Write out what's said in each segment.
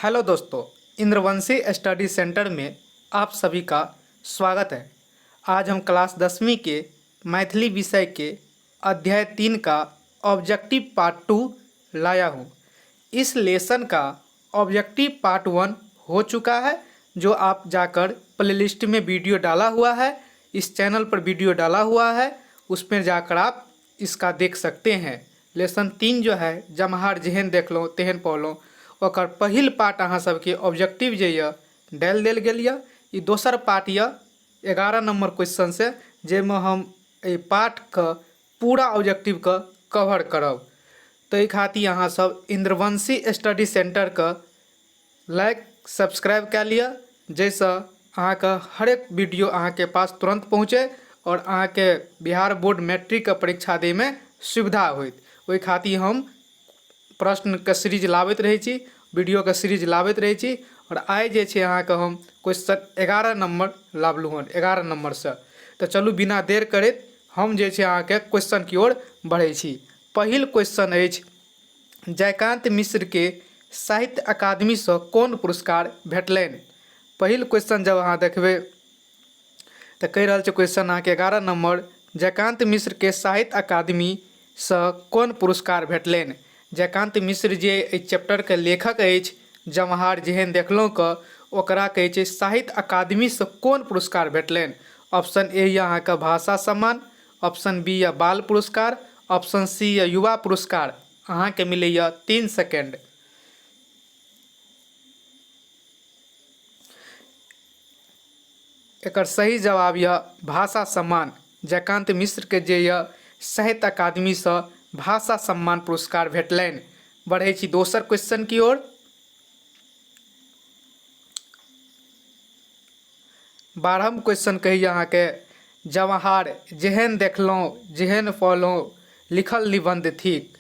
Hello दोस्तों, इंद्रवंशी study centre में आप सभी का स्वागत है। आज हम क्लास 10वीं के मैथिली विषय के अध्याय 3 का ऑब्जेक्टिव पार्ट 2 लाया हूँ। इस लेसन का ऑब्जेक्टिव पार्ट 1 हो चुका है, जो आप जाकर प्लेलिस्ट में वीडियो डाला हुआ है, इस चैनल पर वीडियो डाला हुआ है, उसमें जाकर आप इसका देख सकते हैं। लेसन 3 जो है जमहार जेहन देखलहुँ तेहन पौलहुँ, ओकर पहिल पार्ट अहाँ सबके ऑब्जेक्टिव जे यऽ डालि देल गेल यऽ। ई दोसर पार्ट यऽ 11 नंबर क्वेश्चन से, जाहिमे हम एहि पार्टके पूरा ऑब्जेक्टिवके कवर करब। ताहि खातिर अहाँ सब इंद्रवंशी स्टडी सेंटरके लाइक सब्सक्राइब कए लिअ, जाहिसँ अहाँके हरेक वीडियो अहाँके पास तुरन्त पहुँचै आओर अहाँके बिहार बोर्ड मैट्रिकके परीक्षा दैमे सुविधा होइत। ओहि खातिर हम प्रश्नके सीरीज लाबैत रहै छी, वीडियोके सीरीज लाबैत रहै छी। आओर आइ जे छै अहाँके हम क्वेश्चन 11 नंबर लाबलहुँ हन, 11 नंबरसँ। तऽ चलू बिना देर करैत हम जे छै अहाँके क्वेश्चन की ओर बढ़ै छी। पहिल क्वेश्चन अछि, जयकान्त मिश्रके साहित्य अकादमीसँ कोन पुरस्कार भेटलनि? पहिल क्वेश्चन जब अहाँ देखबै तऽ कहि रहल छै क्वेश्चन अहाँके 11 नंबर, जयकान्त मिश्रके साहित्य अकादमीसँ कोन पुरस्कार भेटलनि? जयकान्त मिश्र जे एहि चैप्टरके लेखक अछि, जमहार जेहन देखलहुँ कऽ, ओकरा कहै छै साहित्य अकादमीसँ कोन पुरस्कार भेटलनि? ऑप्शन ए यऽ अहाँके भाषा सम्मान, ऑप्शन बी यऽ बाल पुरस्कार, ऑप्शन सी यऽ युवा पुरस्कार। अहाँके मिलैए 3 सेकेंड। एकर सही जवाब यऽ भाषा सम्मान। जयकान्त मिश्रके जे यऽ साहित्य अकादमीसँ भाषा सम्मान पुरस्कार भेटलनि। बढ़ै छी दोसर क्वेश्चन की ओर। 12म क्वेश्चन कहैए अहाँके, जवाहर जेहन देखलहुँ जेहन पौलहुँ लिखल निबन्ध थिक।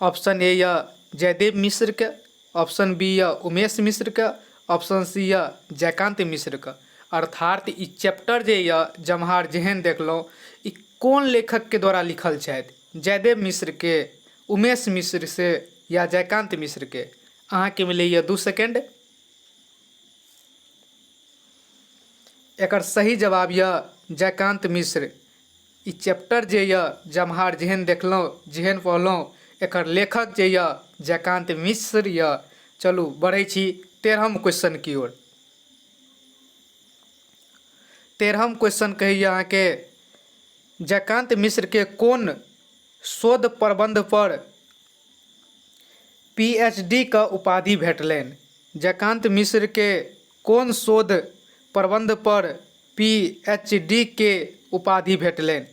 ऑप्शन ए यऽ जयदेव मिश्रके, ऑप्शन बी यऽ उमेश मिश्रके, ऑप्शन सी यऽ जयकान्त मिश्रके। अर्थात ई चैप्टर जे यऽ जमहार जेहन देखलहुँ, ई कोन लेखकके द्वारा लिखल छथि? जयदेव मिश्रके, उमेश मिश्र से या जयकान्त मिश्रके? अहाँके मिलैए 2 सेकेंड। एकर सही जवाब यऽ जयकान्त मिश्र। ई चैप्टर जे यऽ जमहार जेहन देखलहुँ जेहन पढ़लहुँ, एकर लेखक जे यऽ जयकान्त मिश्र यऽ। चलू बढ़ै छी 13म क्वेश्चन की ओर। 13म क्वेश्चन कहैए अहाँके, जयकान्त मिश्रके कोन शोध प्रबन्ध पर पीएचडी क उपाधि भेटलनि? जयकान्त मिश्रके कोन शोध प्रबन्ध पर पीएचडी के उपाधि भेटलनि?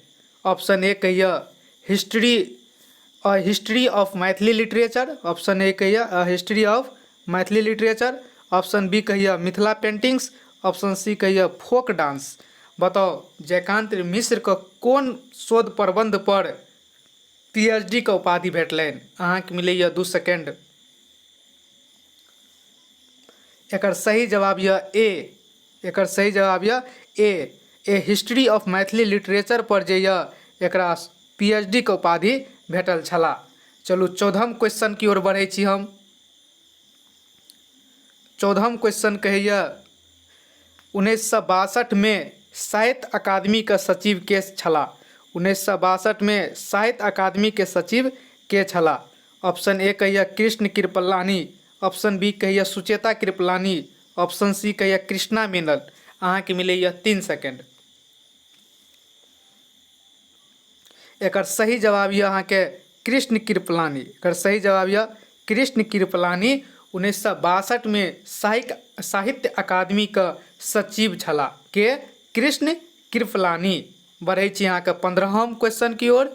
ऑप्शन ए कहैए history a history of Maithili literature, option A कहैए a history of Maithili literature, option B कहैए मिथिला पेंटिंग्स, ऑप्शन सी कहैए फोक डांस। बताउ जयकान्त मिश्रके कोन शोध प्रबन्ध पर पीएचडी के उपाधि भेटलनि? अहाँके मिलैए 2 सेकेंड। एकर सही जवाब यऽ ए। एकर सही जवाब यऽ A, a history of Maithili literature पर जे यऽ एकरा पीएचडी के उपाधि भेटल छला। चलू 14म क्वेश्चन की ओर बढ़ै छी हम। 14म क्वेश्चन कहैए, 1962 में साहित्य अकादमी के सचिव के छला? 1962 में साहित्य अकादमी के सचिव के छला? ऑप्शन ए कहैए कृष्ण कृपलानी, ऑप्शन बी कहैए सुचेता कृपलानी, ऑप्शन सी कहैए कृष्णा मेनन। अहाँके मिलैए 3 सेकेंड। एकर सही जवाब यऽ अहाँके कृष्ण कृपलानी। एकर सही जवाब यऽ कृष्ण कृपलानी 1962 में साहित्य अकादमी के सचिव छला। के? कृष्ण कृपलानी। बढ़ै छी अहाँके 15म क्वेश्चन की ओर।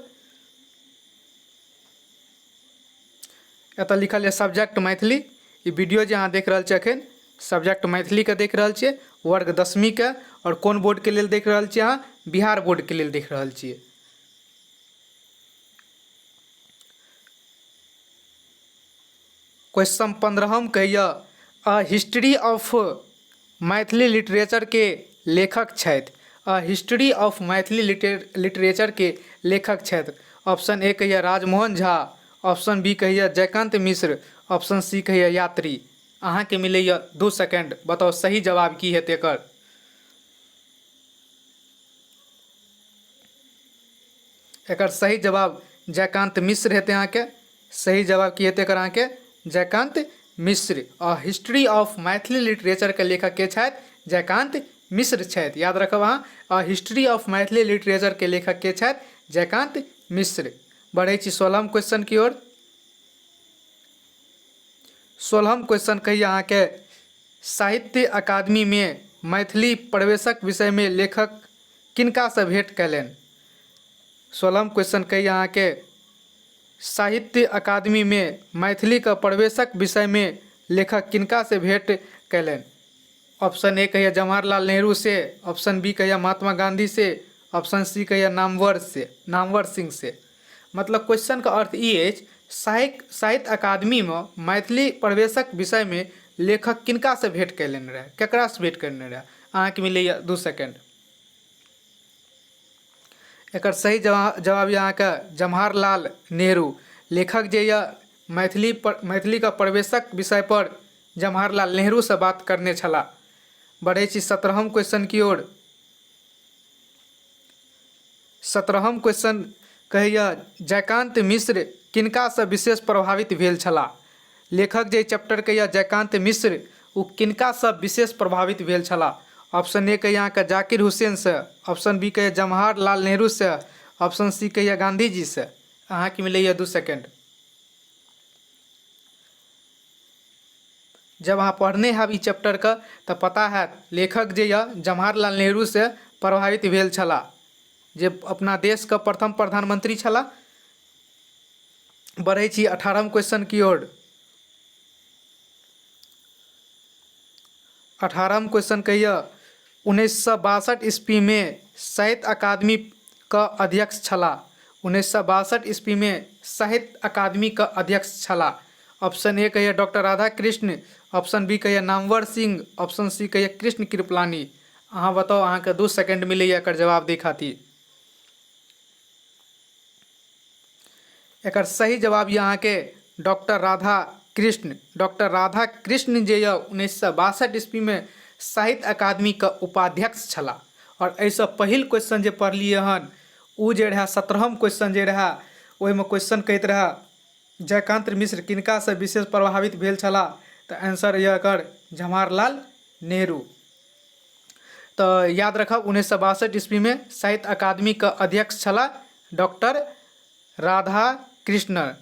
एतऽ लिखल यऽ सब्जेक्ट मैथिली। ई वीडियो जे अहाँ देख रहल छियै अखन सब्जेक्ट मैथिली के देख रहल छियै, वर्ग 10वीं के, और कोन बोर्ड के लेल देख रहल छियै अहाँ? बिहार बोर्ड के लेल देख रहल छियै। क्वेश्चन 15म कहैया, a history of Maithili literature के लेखक छथि। A history of Maithili literature के लेखक छथि। ऑप्शन ए कहैया राजमोहन झा, ऑप्शन बी कहैया जयकान्त मिश्र, ऑप्शन सी कहैया यात्री। अहाँके मिलैए 2 सेकेंड। बताउ सही जवाब की हेतै एकर। एकर सही जवाब जयकांत मिश्र हेतै अहाँके। सही जवाब की हेतै एकर अहाँके? जयकांत मिश्र। आ हिस्ट्री ऑफ मैथिली लिटरेचर के लेखक के छथि? जयकांत मिश्र छथि। याद रखब अहाँ, आ हिस्ट्री ऑफ मैथिली लिटरेचर के लेखक के छथि? जयकांत मिश्र। बढ़ै छी 16म क्वेश्चन की ओर। 16म क्वेश्चन कहिए अहाँके, साहित्य अकादमी में मैथिली प्रवेशक विषय में लेखक किनकासँ भेंट कयलनि? 16म क्वेश्चन कहिए अहाँके, साहित्य अकादमी में मैथिलीके प्रवेशक विषय में लेखक किनकासँ भेंट कयलनि? ऑप्शन ए कहिए जवाहरलाल नेहरू से, ऑप्शन बी कहिए महात्मा गांधी से, ऑप्शन सी कहिए नामवर से, नामवर सिंह से। मतलब क्वेश्चनके अर्थ ई अछि, साहित्य अकादमीमे मैथिली प्रवेशक विषयमे लेखक किनकासँ भेंट कयलनि रहए, केकरासँ भेंट करने रहए? अहाँके मिलैए 2 सेकेंड। एकर सही जवाब यऽ अहाँके जवाहरलाल नेहरू। लेखक जे यऽ मैथिलीके प्रवेशक विषय पर जवाहरलाल नेहरूसँ बात करने छलाह। बढ़ै छी 17म क्वेश्चन की ओर। 17म क्वेश्चन कहैए, जयकांत मिश्र किनकासँ विशेष प्रभावित भेल छलाह? लेखक जे चैप्टरके यऽ जयकांत मिश्र, ओ किनकासँ विशेष प्रभावित भेल छलाह? ऑप्शन ए कहैए अहाँके जाकिर हुसैनसँ, ऑप्शन बी कहैए जवाहरलाल नेहरूसँ, ऑप्शन सी कहैए गांधीजीसँ। अहाँके मिलैए 2 सेकेंड। जब अहाँ पढ़ने हैब ई चैप्टरके तऽ पता हैत लेखक जे यऽ जवाहरलाल नेहरूसँ प्रभावित भेल छलाह, जे अपना देशके प्रथम प्रधानमंत्री छलाह। बढ़ै छी 18म क्वेश्चन की ओर। 18म क्वेश्चन कहिए, 1962 ईस्वीमे साहित्य अकादमीके अध्यक्ष छलाह। 1962 ईस्वीमे साहित्य अकादमीके अध्यक्ष छलाह। ऑप्शन ए कहिए डॉक्टर राधाकृष्ण, ऑप्शन बी कहिए नामवर सिंह, ऑप्शन सी कहिए कृष्ण कृपलानी। अहाँ बताउ, अहाँके 2 सेकेंड मिलैए एकर जवाब दै खातिर। एकर सही जवाब यऽ अहाँके डॉक्टर राधा कृष्ण। डॉक्टर राधा कृष्ण जे यऽ 1962 ईस्वीमे साहित्य अकादमीके उपाध्यक्ष छलाह। आओर एहिसँ पहिल क्वेश्चन जे पढ़लियै हन ओ जे रहए 17म क्वेश्चन जे रहए, ओहिमे क्वेश्चन कहैत रहए जयकांत मिश्र किनकासँ विशेष प्रभावित भेल छलाह, तऽ आंसर यऽ एकर जवाहरलाल नेहरू। तऽ याद रखब 1962 ईस्वीमे साहित्य अकादमीके अध्यक्ष छलाह डॉक्टर राधा कृष्णन।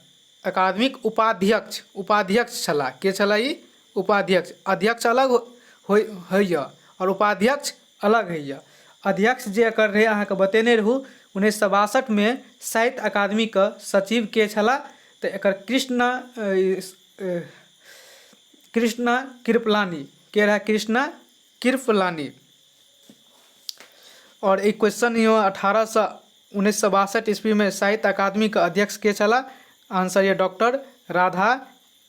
अकादमीक उपाध्यक्ष छलाह। के छलाह ई? उपाध्यक्ष। अध्यक्ष अलग होइए आओर उपाध्यक्ष अलग होइए। अध्यक्ष जे एकर रहै अहाँके बतेने रहू 1962मे साहित्य अकादमीके सचिव के छलाह, तऽ एकर कृष्णा कृपलानी। के रहै? कृष्णा कृपलानी। और ई क्वेश्चन यो 1962 ईस्वी में साहित्य अकादमी के अध्यक्ष के छलाह, आंसर ये डॉक्टर राधा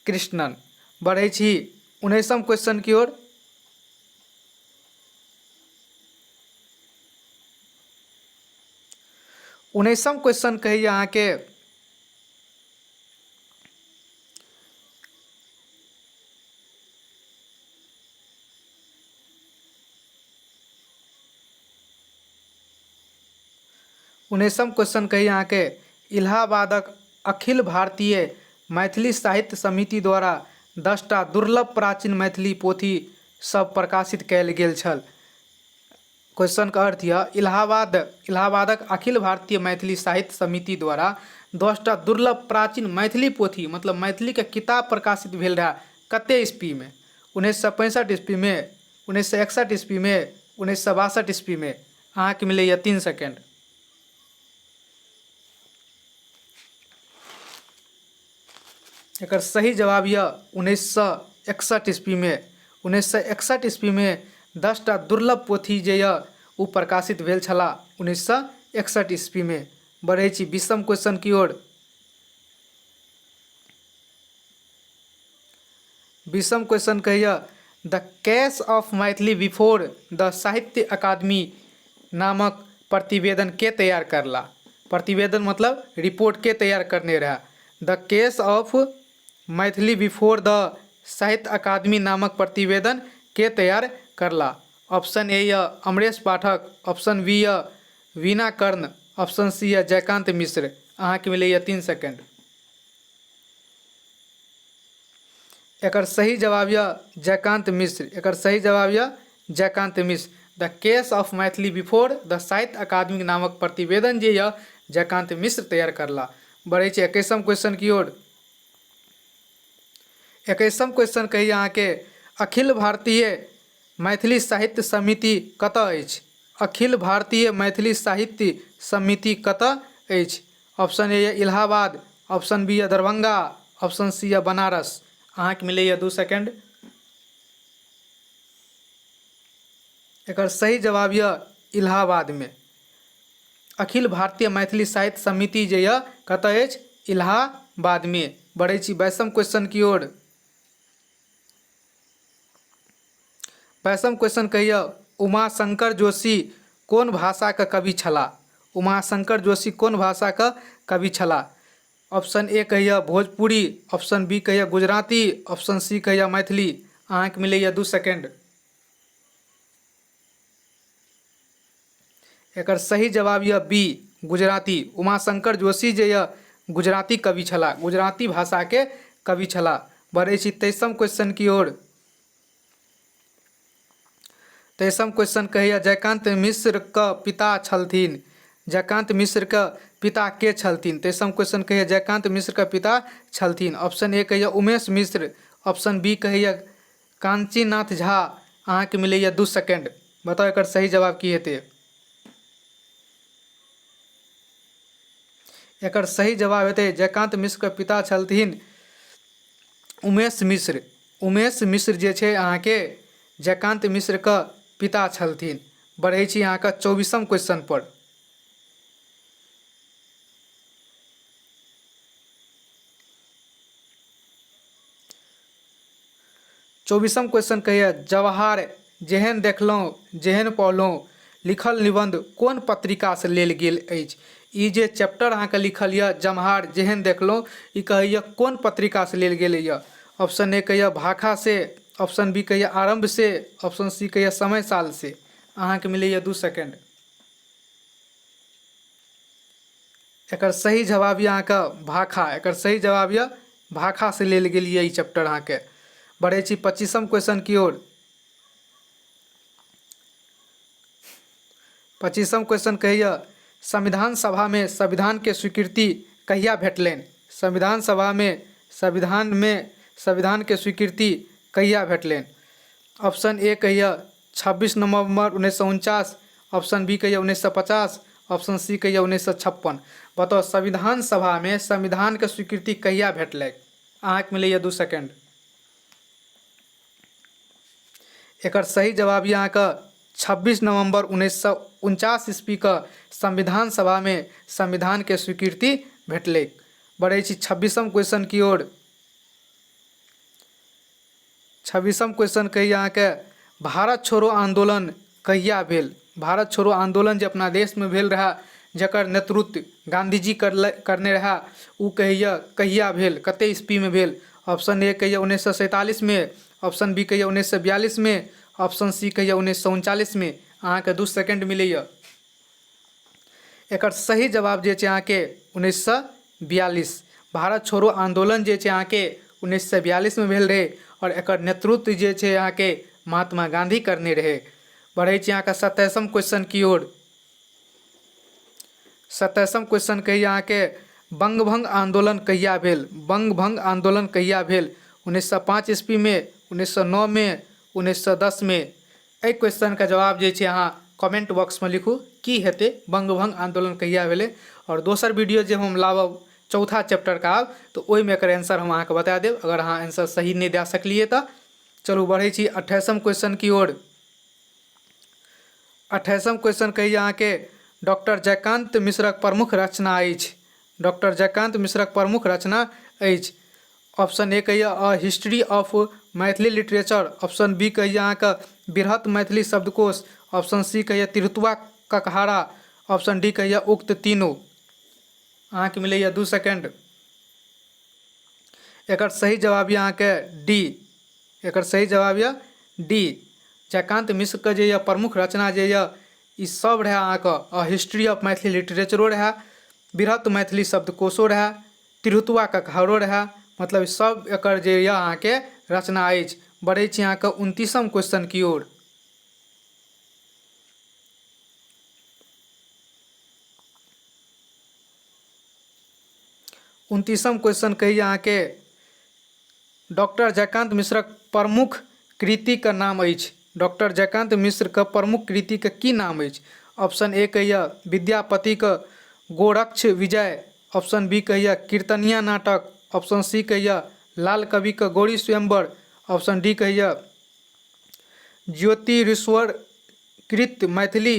कृष्णन। बढ़ै छी 19म क्वेश्चन की ओर। 19म क्वेश्चन कहैए अहाँके, 19म क्वेश्चन कही अहाँके, इलाहाबादक अखिल भारतीय मैथिली साहित्य समिति द्वारा 10टा दुर्लभ प्राचीन मैथिली पोथी सब प्रकाशित कयल गेल छल। क्वेश्चनके अर्थ यऽ इलाहाबादक अखिल भारतीय मैथिली साहित्य समिति द्वारा 10टा दुर्लभ प्राचीन मैथिली पोथी, मतलब मैथिलीके किताब प्रकाशित भेल रहए कते ईस्वीमे? 1965 ईस्वीमे, 1961 ईस्वीमे, 1962 ईस्वीमे। अहाँके मिलैए 3 सेकेंड। एकर सही जवाब यऽ 1961 ईस्वीमे। 1961 ईस्वीमे 10टा दुर्लभ पोथी जे यऽ ओ प्रकाशित भेल छलाह 1961 ईस्वीमे। बढ़ै छी 20म क्वेश्चन की ओर। 20म क्वेश्चन कहैए, the case of Maithili before the Sahitya Akademi नामक प्रतिवेदन के तैयार करला? प्रतिवेदन मतलब रिपोर्ट के तैयार करने रहे? The case of Maithili before the साहित्य अकादमी नामक प्रतिवेदन के तैयार करला? ऑप्शन ए यऽ अमरेश पाठक, ऑप्शन बी यऽ वीणा कर्ण, ऑप्शन सी यऽ जयकान्त मिश्र। अहाँके मिलैए 3 सेकेंड। एकर सही जवाब यऽ जयकान्त मिश्र। एकर सही जवाब यऽ Jaykant Mishra. The case of Maithili before the Sahitya Akademi नामक प्रतिवेदन जे यऽ जयकान्त मिश्र तैयार करला। बढ़ै छै 21म क्वेश्चन की ओर। 21म क्वेश्चन कही अहाँके, अखिल भारतीय मैथिली साहित्य समिति कतऽ अछि? अखिल भारतीय मैथिली साहित्य समिति कतऽ अछि? ऑप्शन ए यऽ इलाहाबाद, ऑप्शन बी यऽ दरभंगा, ऑप्शन सी यऽ बनारस। अहाँके मिलैए 2 सेकेंड। एकर सही जवाब यऽ इलाहाबादमे। अखिल भारतीय मैथिली साहित्य समिति जे यऽ कतऽ अछि? इलाहाबादमे। बढ़ै छी 22म क्वेश्चन की ओर। 22म क्वेश्चन कहिए, उमाशंकर जोशी कोन भाषाके कवि छलाह? उमाशंकर जोशी कोन भाषाके कवि छलाह? ऑप्शन ए कहिए भोजपुरी, ऑप्शन बी कहिए गुजराती, ऑप्शन सी कहिए मैथिली। अहाँके मिलैए 2 सेकेंड। एकर सही जवाब यऽ बी गुजराती। उमाशंकर जोशी जे यऽ गुजराती कवि छलाह, गुजराती भाषाके कवि छलाह। बढ़ै छी 23म क्वेश्चन की ओर। 23म क्वेश्चन कहैए जयकान्त मिश्रके पिता छलथिन। जयकान्त मिश्रके पिता के छलथिन? 23म क्वेश्चन कहैए जयकान्त मिश्रके पिता छलथिन। ऑप्शन ए कहैए उमेश मिश्र, ऑप्शन बी कहैए काञ्चीनाथ झा। अहाँके मिलैए 2 सेकेंड। बताउ एकर सही जवाब की हेतै? एकर सही जवाब हेतै जयकान्त मिश्रके पिता छलथिन उमेश मिश्र। उमेश मिश्र जे छै अहाँके जयकान्त मिश्रके पिता छलथिन। बढ़ै छी अहाँके 24म क्वेश्चन पर। 24म क्वेश्चन कहैए जवाहर जेहन देखलहुँ जेहन पौलहुँ लिखल निबन्ध कोन पत्रिकासँ लेल गेल अछि? ई जे चैप्टर अहाँके लिखल यऽ जमहार जेहन देखलहुँ, ई कहैए कोन पत्रिकासँ लेल गेल यऽ? ऑप्शन ए कहैए भाखा से, ऑप्शन बी कहैए आरम्भ से, ऑप्शन सी कहैए समय साल से। अहाँके मिलैए 2 सेकेंड। एकर सही जवाब यऽ अहाँके भाखा। एकर सही जवाब यऽ भाखासँ लेल गेल यऽ ई चैप्टर अहाँके। बढ़ै छी 25म क्वेश्चन की ओर। 25म क्वेश्चन कहैए संविधान सभामे संविधानके स्वीकृति कहिया भेटलनि? संविधान सभामे संविधानमे संविधानके स्वीकृति कहिया भेटलनि? ऑप्शन ए कहैए 26 नवम्बर 1949, ऑप्शन बी कहैए 1950, ऑप्शन सी कहैए 1956। बताउ संविधान सभामे संविधानके स्वीकृति कहिया भेटलै? अहाँके मिलैए 2 सेकेंड। एकर सही जवाब यऽ अहाँके 26 नवम्बर 1949 ईस्वीके संविधान सभामे संविधानके स्वीकृति भेटलै। बढ़ै छी 26म क्वेश्चन की ओर। 26म क्वेश्चन कहैए अहाँके भारत छोड़ो आंदोलन कहिया भेल? भारत छोड़ो आंदोलन जे अपना देशमे भेल रहए जकर नेतृत्व गांधीजी करने रहए ओ कहैए कहिया भेल, कते ईस्वीमे भेल? ऑप्शन ए कहैए 1947मे, ऑप्शन बी कहैए 1942मे, ऑप्शन सी कहैए 1939मे। अहाँके 2 सेकेंड मिलैए। एकर सही जवाब जे छै अहाँके 1942। भारत छोड़ो आंदोलन जे छै अहाँके 1942मे भेल रहै आओर एकर नेतृत्व जे छै अहाँके महात्मा गांधी करने रहै। बढ़ै छी अहाँके 27म क्वेश्चन की ओर। 27म क्वेश्चन कहिए अहाँके बंगभंग आंदोलन कहिया भेल? बंगभंग आंदोलन कहिया भेल? 1905 ईस्वीमे, 1909मे, 1910मे। एहि क्वेश्चनके जवाब जे छै अहाँ कमेंट बॉक्समे लिखू की हेतै बंगभंग आंदोलन कहिया भेलै। आओर दोसर वीडियो जे हम लाबब चौथा चैप्टरके आब तऽ ओहिमे एकर आंसर हम अहाँके बता देब अगर अहाँ आंसर सही नहि दए सकलियै तऽ। चलू बढ़ै छी 28म क्वेश्चन की ओर। 28म क्वेश्चन कहैए अहाँके डॉक्टर जयकान्त मिश्रक प्रमुख रचना अछि। डॉक्टर जयकान्त मिश्रक प्रमुख रचना अछि। ऑप्शन ए कहैए a history of Maithili literature, option B कहैए अहाँके बृहत मैथिली शब्दकोश, ऑप्शन सी कहैए तिरहुतवा ककहारा, ऑप्शन डी कहैए उक्त तीनू। अहाँके मिलैए 2 सेकेंड। एकर सही जवाब यऽ अहाँके डी एकर सही जवाब यऽ डी। जयकान्त मिश्रके जे यऽ प्रमुख रचना जे यऽ ई सब रहए अहाँके अ हिस्ट्री ऑफ मैथिली लिटरेचरो रहए, बृहत मैथिली शब्दकोशो रहए, तिरहुतुआ ककहरो रहए, मतलब सब एकर जे यऽ अहाँके रचना अछि। बढ़ै छी अहाँके 29म क्वेश्चन की ओर। 29म क्वेश्चन कहैए अहाँके डॉक्टर जयकान्त मिश्रक प्रमुख कृतिके नाम अछि। डॉक्टर जयकान्त मिश्रके प्रमुख कृतिके की नाम अछि? ऑप्शन ए कहैए विद्यापतिके गोरक्ष विजय, ऑप्शन बी कहैए कीर्तनिया नाटक, ऑप्शन सी कहैए लाल कविके गौरी स्वयंवर, ऑप्शन डी कहैए ज्योतिरीश्वर कृत मैथिली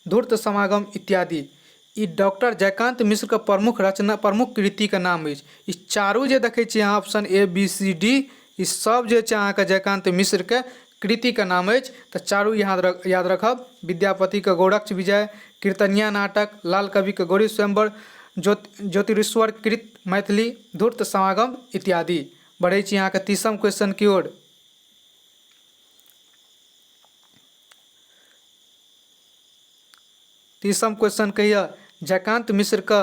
धूर्त समागम इत्यादि। ई डॉक्टर जयकान्त मिश्रके प्रमुख रचना प्रमुख कृतिके नाम अछि। ई चारू जे देखै छियै अहाँ option A B C D E सब जे छै अहाँके जयकान्त मिश्रके कृतिके नाम अछि। तऽ चारू यहाँ याद रखब, विद्यापतिके गौरक्ष विजय, कीर्तनिया नाटक, लाल कविके गौरी स्वयंवर, ज्योतिरीश्वर कृत मैथिली धूर्त समागम इत्यादि। बढ़ै छी अहाँके 30म क्वेश्चन की ओर। 30म क्वेश्चन कहैए जयकान्त मिश्रके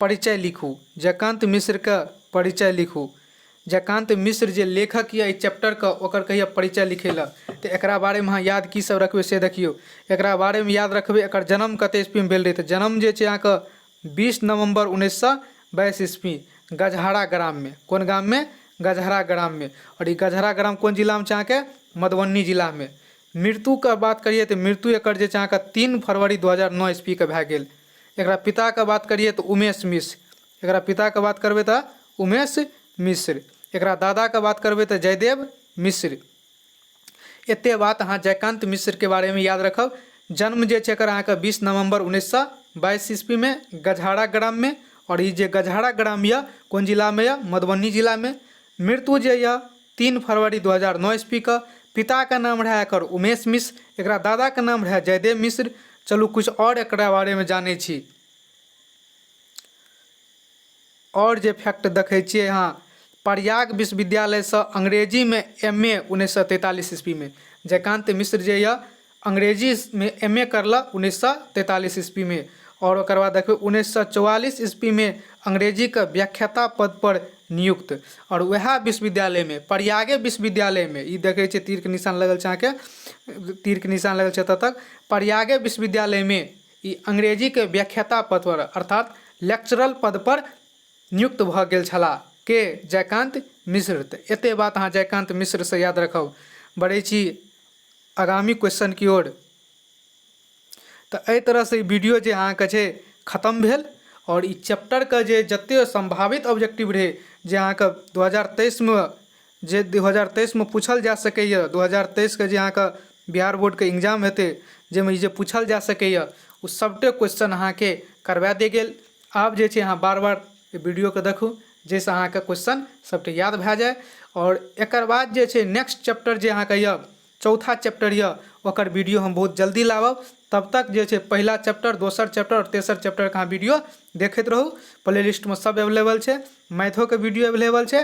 परिचय लिखू। जयकान्त मिश्रके परिचय लिखू। जयकान्त मिश्र जे लेखक यऽ एहि चैप्टरके ओकर कहैए परिचय लिखै लए। तऽ एकरा बारेमे अहाँ याद की सब रखबै से देखियौ। एकरा बारेमे याद रखबै एकर जन्म कते ईस्वीमे भेल रहै, तऽ जन्म जे छै अहाँके 20 नवम्बर 1922 ईस्वी गजहरा ग्राममे। कोन गाममे? गजहरा ग्राममे। आओर ई गजहरा ग्राम कोन जिलामे छै अहाँके? मधुबनी जिलामे। मृत्युके बात करियै तऽ मृत्यु एकर जे छै अहाँके 3 फरवरी 2009 ईस्वीके भए गेल। एकरा पिताके बात करियै तऽ उमेश मिश्र। एकरा पिताके बात करबै तऽ उमेश मिश्र। एकरा दादाके बात करबै तऽ जयदेव मिश्र। एते बात अहाँ जयकान्त मिश्रके बारेमे याद रखब। जन्म जे छै एकर अहाँके 20 नवम्बर 1922 ईस्वीमे गजहारा ग्राममे। आओर ई जे गजहारा ग्राम यऽ कोन जिलामे यऽ? मधुबनी जिलामे। मृत्यु जे यऽ 3 फरवरी 2009 ईस्वीके। पिताके नाम रहै एकर उमेश मिश्र, एकरा दादाके नाम रहै जयदेव मिश्र। चलू किछु आओर एकरा बारेमे जानै छी। आओर जे फैक्ट देखै छियै अहाँ, प्रयाग विश्वविद्यालयसँ अंग्रेजीमे एम ए 1943 ईस्वीमे जयकान्त मिश्र जे यऽ अंग्रेजीमे एम ए करलक 1943 ईस्वीमे। आओर ओकर बाद देखबै 1944 ईस्वीमे अंग्रेजीके व्याख्याता पदपर नियुक्त। आओर वएह विश्वविद्यालयमे प्रयागे विश्वविद्यालयमे ई देखै छियै तीरके निशान लगल छै अहाँके, तीरके निशान लगल छै एतऽ तक। प्रयागे विश्वविद्यालयमे ई अंग्रेजीके व्याख्याता पदपर अर्थात लेक्चरल पदपर नियुक्त भऽ गेल छलाह के? जयकान्त मिश्र। तऽ एते बात अहाँ जयकान्त मिश्रसँ याद रखब। बढ़ै छी आगामी क्वेश्चन की ओर। तऽ एहि तरहसँ ई वीडियो जे अहाँके छै खतम भेल। आओर ई चैप्टरके जे जते सम्भावित ऑब्जेक्टिव रहै जे अहाँके 2023मे जे 2023मे पूछल जा सकैए, 2023के जे अहाँके बिहार बोर्डके एग्जाम हेतै जाहिमे ई जे पूछल जा सकैए ओ सबटे क्वेश्चन अहाँके करबा देल गेल। आब जे छै अहाँ बार बार एहि वीडियोके देखू जाहिसँ अहाँके क्वेश्चन सबटे याद भए जाय। आओर एकर बाद जे छै नेक्स्ट चैप्टर जे अहाँके यऽ चौथा चैप्टर यऽ ओकर वीडियो हम बहुत जल्दी लाबब। तब तक जे छै पहिला चैप्टर, दोसर चैप्टर आओर तेसर चैप्टरके अहाँ वीडियो देखैत रहू। प्ले लिस्टमे सब अवेलेबल छै, मैथोके वीडियो अवेलेबल छै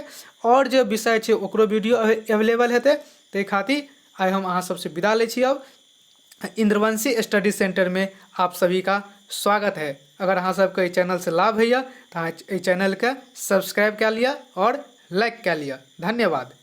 आओर जे विषय छै ओकरो वीडियो अवेलेबल हेतै। ताहि खातिर आइ हम अहाँ सबसँ विदा लै छी। अब इंद्रवंशी स्टडी सेंटरमे आप सभी का स्वागत है। अगर अहाँ सबके एहि चैनलसँ लाभ होइए तऽ अहाँ एहि चैनलके सब्सक्राइब कए लिअ आओर लाइक कए लिअ। धन्यवाद।